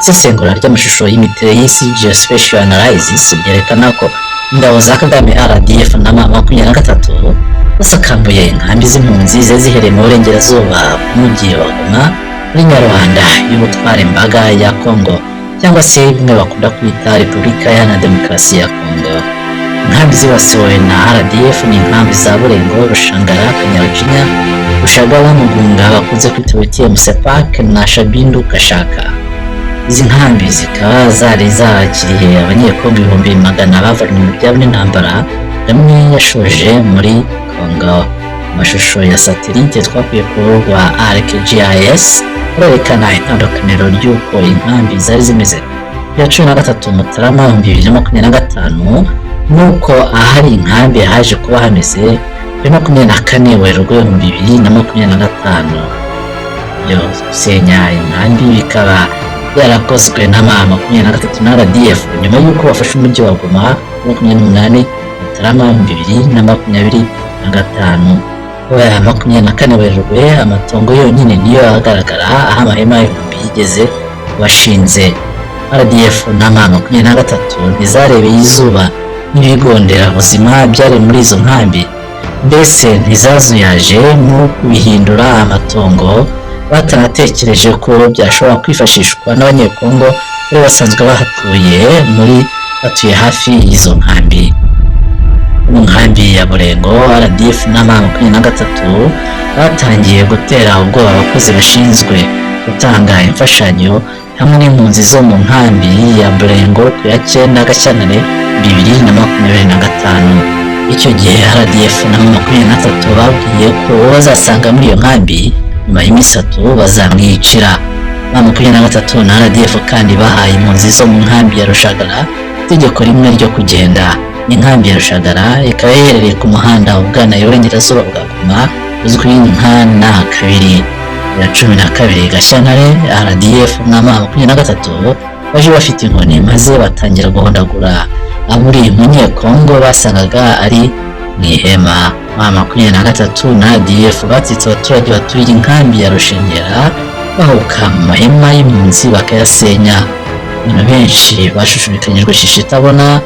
Isesengura ry'amashusho y'imiterere y'isi, geospatial analysis, ryerekana ko ingabo za Kagame, RDF na M23, basakambuye inkambi z'impunzi zari ziherereye mu burengerazuba bw'umujyi wa Goma, muri Nyarwanda y'ubutwara imbaga ya Congo, cyangwa se bimwe bakunda kwita Repubulika Iharanira Demokarasi ya Congo. Inkambi zibasiwe na RDF ni inkambi za Burengo, Rushangara, Kanyarucinya, Rushagara, Mugunga bakunze kwita Huitième Sepak na Shabindu Kashaka. Izi nkambi zikaba zari zakiriye Abanyekongo 100,000 bavanywe mu byabo n'intambara Kagame yashoje muri Congo. Amashusho ya satelite twakuye ku rubuga rwa ArcGIS arerekana itandukaniro ry'uko inkambi zari zimeze ku ya 13 Mutarama 2025 nuko ahari inkambi haje kuba hameze kuri 24 Werurwe 2025. Byo gusenya inkambi bikaba byarakozwe na M23 na RDF nyuma y'uko bafashe umujyi wa Goma 28 Mutarama 2025. Kubera 24 Werurwe, amatongo yonyine niyo agaragara aho amahema ibihumbi yigeze bashinze. RDF na M23 ntizarebeye izuba n'ibigo nderabuzima byari muri izo nkambi, mbese ntizazuyaje mu kubihindura amatongo, batanatekereje ko byashobora kwifashishwa n'Abanyekongo bari basanzwe bahatuye muri batuye hafi y'izo nkambi. Mu nkambi ya Burengo, RDF na M23 batangiye gutera ubwoba abakozi bashinzwe gutanga imfashanyo hamwe n'impunzi zo mu nkambi ya Burengo ku ya 9 Gashyantare 2025. Icyo gihe RDF na M23 babwiye ko uwo bazasanga muri iyo nkambi nyuma y'iminsi 3 bazamwicira. M23 na RDF kandi bahaye impunzi zo mu nkambi ya Rushagara itegeko rimwe ryo kugenda. Inkambi ya Rushagara ikaba iherereye ku muhanda ugana iburengerazuba bwa Goma uzwi nka na kabiri. Ya 12 Gashyantare, RDF na M23 baje bafite inkoni maze batangira guhondagura aburi Munyekongo basangaga ari mu ihema. M23 na RDF batsitse abaturage baturiye inkambi ya Rushengera bahuka mu mahema y'impunzi bakayasenya. Abantu benshi bashushubikanyijwe shisha itabona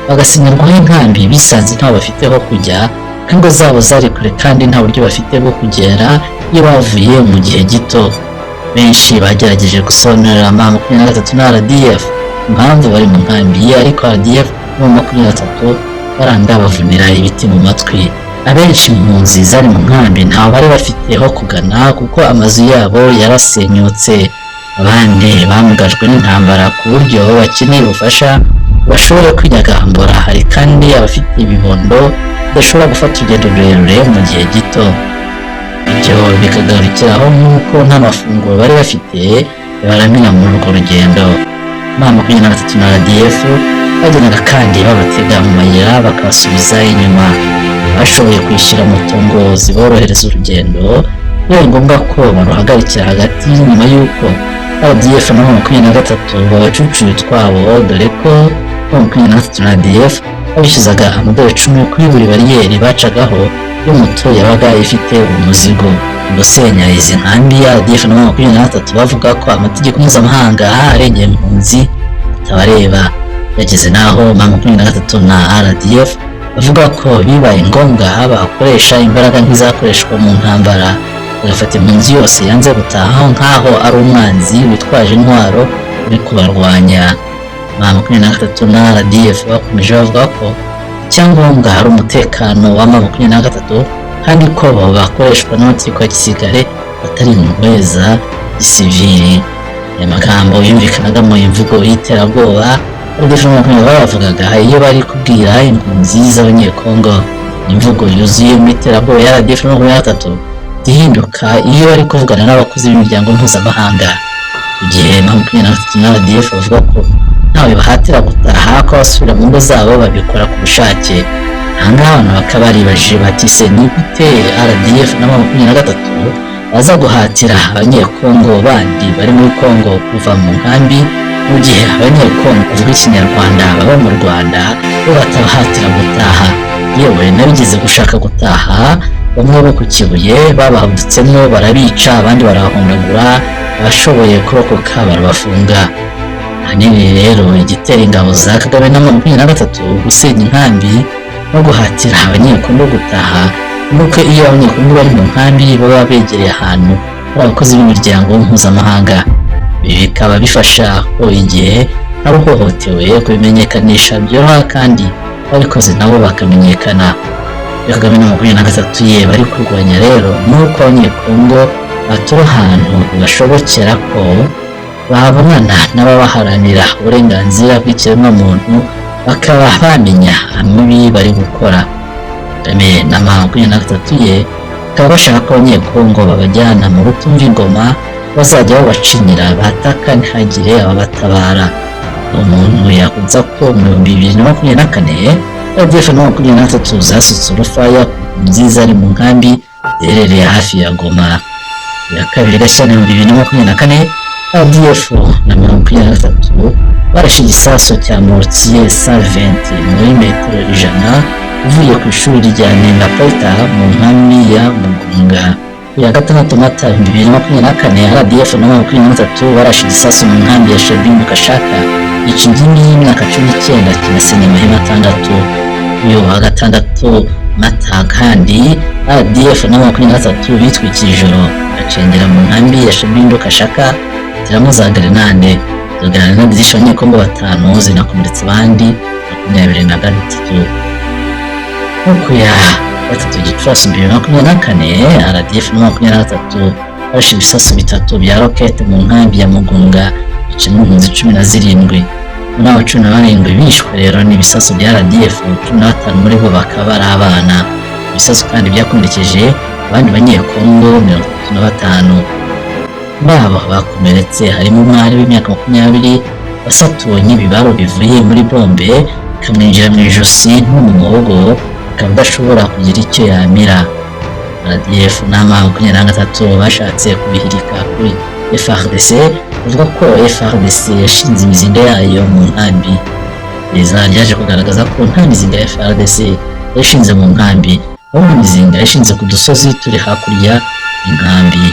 bagasinyirwaho inkambi, bisanze ntaho bafite ho kujya kuko ingo zabo zari kure kandi nta buryo bafite bwo kugera iyo bavuye mu gihe gito. Benshi bagerageje gusobanurira M23 na RDF impamvu bari mu nkambi, ariko RDF na M23 baranga bavunira ibiti mu matwi. Abenshi mu mpunzi zari mu nkambi ntaho bari bafite ho kugana kuko amazu yabo yarasenyutse. Abandi bamugajwe n'intambara ku buryo bakeneye ubufasha bashobora kwinyagambura. Hari kandi abafite ibibondo badashobora gufata urugendo rurerure mu gihe gito, ibyo bikagarukiraho nk'uko nta mafunguro bari bafite baramira muri urwo rugendo. M23 na RDF bagendaga kandi babatega mu mayira bakabasubiza inyuma. Bashoboye kwishyura moto ngo ziborohereza urugendo, bibaye ngombwa ko baruhagarikira hagati nyuma y'uko RDF na M23 babacucuye utwabo, dore ko M23 na RDF babishyuzaga amadolari 10 kuri buri bariyeri bacagaho iyo moto yabaga ifite umuzigo. Mu gusenya izi nkambi, RDF na M23 bavuga ko amategeko mpuzamahanga arengera impunzi atabareba. Yageze n'aho M23 na RDF bavuga ko bibaye ngombwa bakoresha imbaraga nk'izakoreshwa mu ntambara, bagafata impunzi yose yanze gutaha nk'aho ari umwanzi witwaje intwaro uri kubarwanya. M23 na RDF bakomeje bavuga ko icyangombwa ari umutekano wa M23 kandi ko bakoreshwa n'amategeko ya gisirikare, atari impuhwe za gisivili. Aya magambo yumvikanagamo imvugo y'iterabwoba RDF na makumyabiri babavugaga iyo bari kubwira impunzi z'Abanyekongo. Imvugo yuzuye mu iterabwoba ya RDF na 23 ihinduka iyo bari kuvugana n'abakozi b'imiryango mpuzamahanga. Igihe M23 na RDF bavuga ko ntawe bahatira gutaha, ko abasubira mu ngo zabo babikora ku bushake. Ahangaha abantu bakaba baribajije bati: "Se ni gute RDF na M23 baza guhatira Abanyekongo bandi bari muri Kongo kuva mu nkambi, mu gihe Abanyekongo bavuga Ikinyarwanda baba mu Rwanda bo batabahatira gutaha?" Yewe n'abigeze gushaka gutaha, bamwe bo ku Kibuye babahagurutsemo barabica, abandi barahondagura, abashoboye kurokoka barabafunga. Ahanini rero igitera ingabo za Kagame na 23 gusenya inkambi no guhatira Abanyekongo gutaha, nuko iyo Abanyekongo bari mu nkambi baba begereye ahantu hari abakozi b'imiryango mpuzamahanga. Ibi bikaba bifasha ko igihe hari uhohotewe kubimenyekanisha byoroha, kandi ababikoze nabo bakamenyekana. Iyo Kagame na 23 ye bari kurwanya rero nuko Abanyekongo batura ahantu bibashobokera ko babonana n'ababaharanira uburenganzira bw'ikiremwamuntu, bakaba bamenya amabi bari gukora. Kagame na 23 ye bakaba bashaka ko Abanyekongo babajyana mu rutumva ingoma, bazajya babacinyira bataka ntihagire ababatabara. Umuntu yakunze ko mu 2024 RDF na 23 zasutse urufaya ku nziza ari mu nkambi ziherereye hafi ya Goma. Ya 2 Gashyantare 2024 RDF na 23 barashe igisasu cya mortier 120 muri metero 100 uvuye ku ishuri rya Nengaporta mu nkambi ya Mugunga. Ya 6 Mata 2024 RDF na 23 barashe igisasu mu nkambi ya Shabimbu Kashaka, yica ingimbi y'imyaka 19 kinasenya amahema 6. Uyu wa 6 Mata kandi RDF na 23 bitwikiye ijoro bacengera mu nkambi ya Shabimbu Kashaka, bateramo za grenade. Izo grenade zishe Abanyekongo 5 zinakomeretsa abandi 23. Nko ya 3 Gicurasi 2024 RDF na 23 barashe ibisasu 3 bya rokete mu nkambi ya Mugunga, bicamo impunzi 17. Muri abo 17 bishwe rero n'ibisasu bya RDF, 15 muri bo bakaba ari abana. Ibisasu kandi byakomerekeje abandi Banyekongo 35. Muri abo bakomeretse harimo umwari w'imyaka 20 wasatuwe n'ibibaro bivuye muri bombe ikamwinjira mu ijosi no mu muhogo, akaba adashobora kugira icyo yamira. RDF na 23 bashatse kubihirika kuri FARDC, bavuga ko FARDC yashinze imizinga yayo mu nkambi. Iperereza ryaje kugaragaza ko nta mizinga ya FARDC yashinze mu nkambi, ahubwo imizinga yashinze ku dusozi turi hakurya y'inkambi.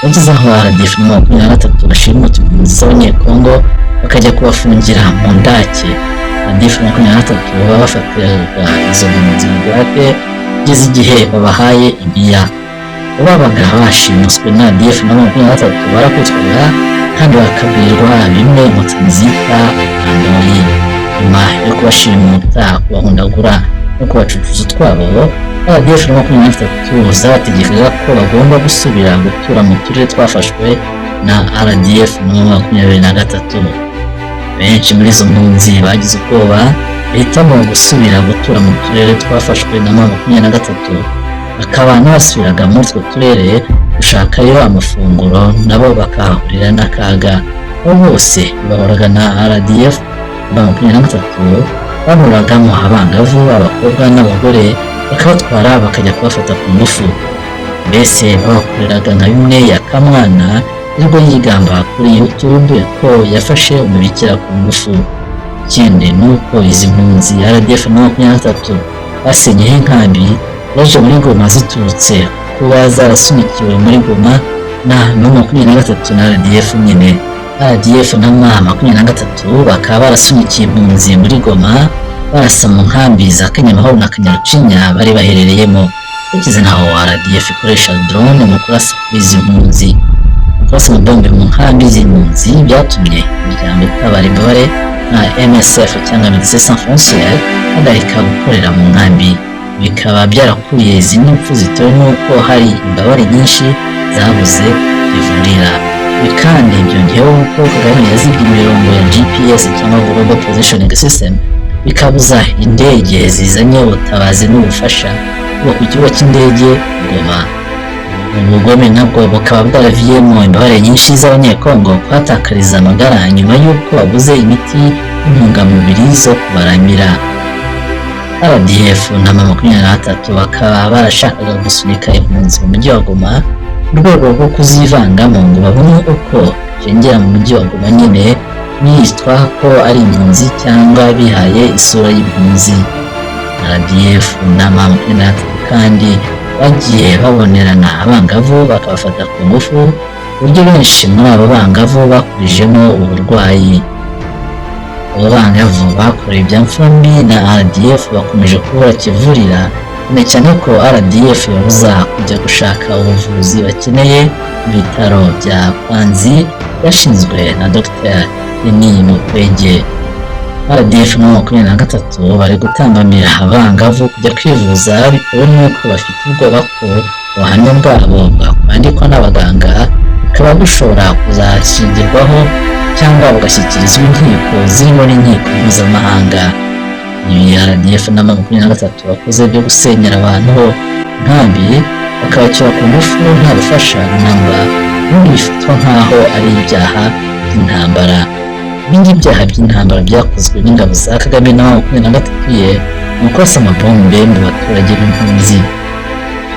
Bageze aho RDF na 23 bashimuta impunzi z'Abanyekongo bakajya kubafungira mu ndake. RDF na 23 baba bafatiraga izo mpunzi bugwate kugeza igihe babahaye impiya. Babaga bashimuswe na RDF na 23 barakubitwaga kandi bakabwirwa bimwe inkotanyi zita andoyi. Nyuma yo kubashimuta, kubahundagura no kubacucuza utwabo, RDF na 23 zabategekaga ko bagomba gusubira gutura mu turere twafashwe na RDF na 23. Benshi muri izo mpunzi bagize ubwoba bahitamo gusubira gutura mu turere twafashwe na 23, bakaba n'abasubiraga muri utwo turere gushakayo amafunguro nabo bakahahurira n'akaga. Abo bose bahoraga na RDF na 23 bahuragamo abangavu, abakobwa n'abagore, bakabatwara bakajya kubafata ku ngufu. Mbese babakoreraga nka bimwe ya Kamwana nibwo yigamba kuri YouTube ko yafashe umubikira ku ngufu. Ikindi ni uko izi mpunzi RDF na 23 basenyeho inkambi baje muri Goma ziturutse kuba zarasunikiwe muri Goma na 23 na RDF nyine. RDF na 23 bakaba barasunikiye impunzi muri Goma, barasa mu nkambi za Kanyamahoro na Kanyarucinya bari baherereyemo. Bigeze naho RDF ikoresha drone mu kurasa kuri izi mpunzi. Kurasa amabombe mu nkambi z'impunzi byatumye imiryango itabara imbabare nka MSF cyangwa Médecins Sans Frontières hagarika gukorera mu nkambi, bikaba byarakuye izindi mpfu zitewe n'uko hari imbabare nyinshi zabuze zivurira. Ibi kandi byongeyeho ko Kagame yazibye imirongo ya GPS cyangwa Global Positioning System, bikabuza indege zizanye ubutabazi n'ubufasha kuva ku kibuga cy'indege Goma. Ubugome nabwo bukaba bwaraviyemo imbabare nyinshi z'Abanyekongo kuhatakariza amagara nyuma y'uko babuze imiti n'intungamubiri zo kubaramira. RDF na 23 bakaba barashakaga gusunika impunzi mu mujyi wa Goma mu rwego rwo kuzivangamo ngo babone uko bacengera mu mujyi wa Goma nyine, bitwa ko ari impunzi cyangwa bihaye isura y'impunzi. RDF na 23 kandi bagiye babonerana abangavu bakabafata ku ngufu, ku buryo benshi muri abo bangavu bakurijemo uburwayi. Abo bangavu bakorewe ibya mfura mbi na RDF bakomeje kubura kivurira, cyane cyane ko RDF ibabuza kujya gushaka ubuvuzi bakeneye mu bitaro bya Panzi byashinzwe na Dr Denis Mukwege. RDF na 23 bari gutambamira abangavu kujya kwivuza bitewe n'uko bafite ubwoba ko ubuhamya bwabo bwakwandikwa n'abaganga bukaba bushobora kuzashingirwaho cyangwa bugashyikirizwa inkiko zirimo n'inkiko mpuzamahanga. Ibi RDF na 23 bakoze byo gusenyera abantu inkambi bakabacyura ku ngufu nta bufasha namba, ubundi bifatwa nk'aho ari ibyaha by'intambara. Ibindi byaha by'intambara byakozwe n'ingabo za Kagame na 23 ye ni ukurasa amabombe mu baturage b'impunzi.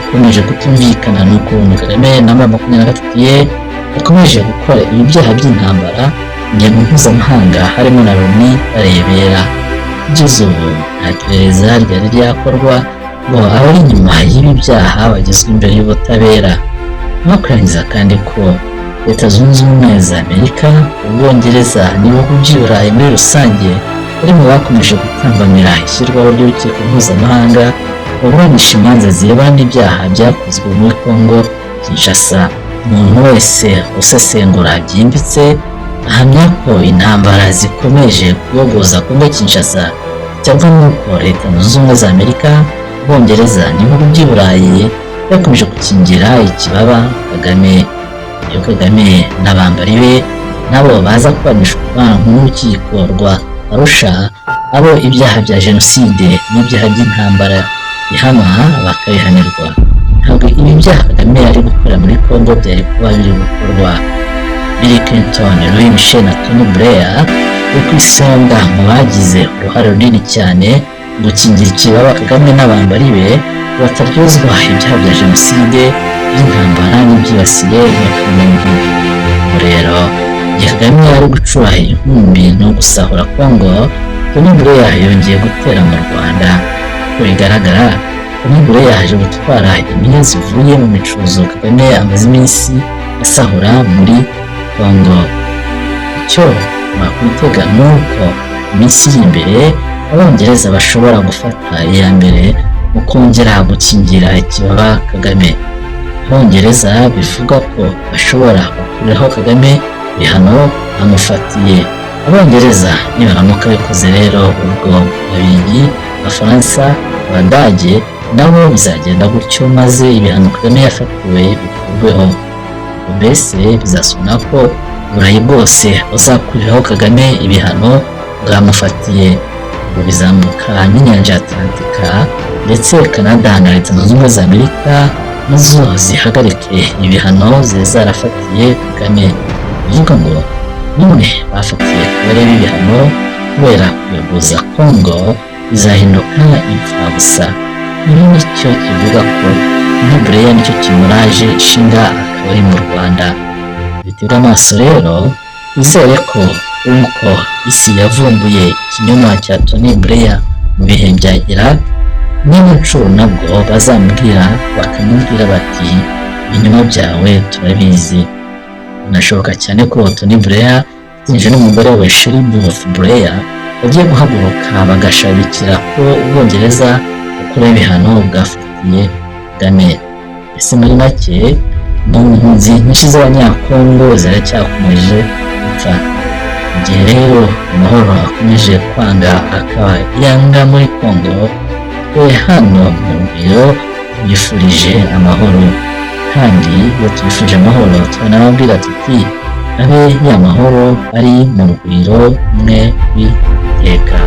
Ikomeje kutumvikana ni ukuntu Kagame na 23 ye bakomeje gukora ibi byaha by'intambara imiryango mpuzamahanga harimo na Loni barebera. Kugeza ubu nta perereza ryari ryakorwa ngo abari inyuma y'ibi byaha bagezwe imbere y'ubutabera. No kurangiza kandi ko Leta Zunze Ubumwe za Amerika, Ubwongereza n'ibihugu by'i Burayi muri rusange bari mu bakomeje gutambamira ishyirwaho ry'urukiko mpuzamahanga ruburanisha imanza zirebana n'ibyaha byakozwe muri Congo Kinshasa. Umuntu wese usesengura byimbitse ahamya ko intambara zikomeje kuyogoza Congo Kinshasa cyangwa n'uko Leta Zunze Ubumwe za Amerika, Ubwongereza n'ibihugu by'i Burayi bakomeje gukingira ikibaba Kagame. Iyo Kagame n'abambari be nabo baza kuburanishwa n'urukiko rwa Arusha, abo ibyaha bya jenoside n'ibyaha by'intambara bihama bakabihanirwa, ntabwo ibi byaha Kagame ari gukora muri Congo byari kuba biri gukorwa. Bill Clinton, Louis Michel na Tony Blair bo ku isonga mu bagize uruhare runini cyane mu gukingira ikibaba Kagame n'abambari be bataryozwa ibyaha bya jenoside, by'intambara n'ibyibasiye inyokomuntu. Ubu rero igihe Kagame ari gucura inkumbi no gusahura Congo, Tony Blair yongeye gutera mu Rwanda. Uko bigaragara, Tony Blair yaje gutwara impiya zivuye mu micuzo Kagame amaze iminsi asahura muri Congo. Icyo wakwitega ni uko iminsi iri imbere Abongereza bashobora gufata iya mbere mu kongera gukingira ikibaba Kagame. Abongereza bivuga ko bashobora gukuriraho Kagame ibihano bamufatiye. Abongereza nibaramuka bikoze rero, ubwo Ababiligi, Abafaransa, Abadage nabo bizagenda gutyo, maze ibihano Kagame yafatiwe bikurweho. Mbese bizasubira ko Uburayi bwose buzakuriraho Kagame ibihano bwamufatiye, ubwo bizamuka n'inyanja ya Atlantika, ndetse Canada na Leta Zunze Ubumwe za Amerika nazo zihagarike ibihano zari zarafatiye Kagame. Bivuga ngo bimwe bafatiye Kabarebe ibihano kubera kuyogoza Congo bizahinduka imfabusa. Ibi nicyo kivuga ko Tony Blair nicyo kimuraje ishinga akaba ari mu Rwanda. Bitega amaso rero, wizere ko nk'uko isi yavumbuye ikinyoma cya Tony Blair mu bihe bya Iraq, n'ino nshuro nabwo bazamubwira bakamubwira bati ibinyoma byawe turabizi. Binashoboka cyane ko Tony Blair afatanyije n'umugore we Shirley Booth Blair bagiye guhaguruka bagashabikira ko Ubwongereza bukuraho ibihano bwafatiye Kagame. Ese muri make, mu mpunzi nyinshi z'Abanyakongo ziracyakomeje gupfa. Igihe rero amahoro akomeje kwanga akaba yanga muri Kongo, twe hano mu Rugwiro tubifurije amahoro, kandi iyo tubifurije amahoro turanababwira tuti abe ya mahoro ari mu Rugwiro mwe w'iteka.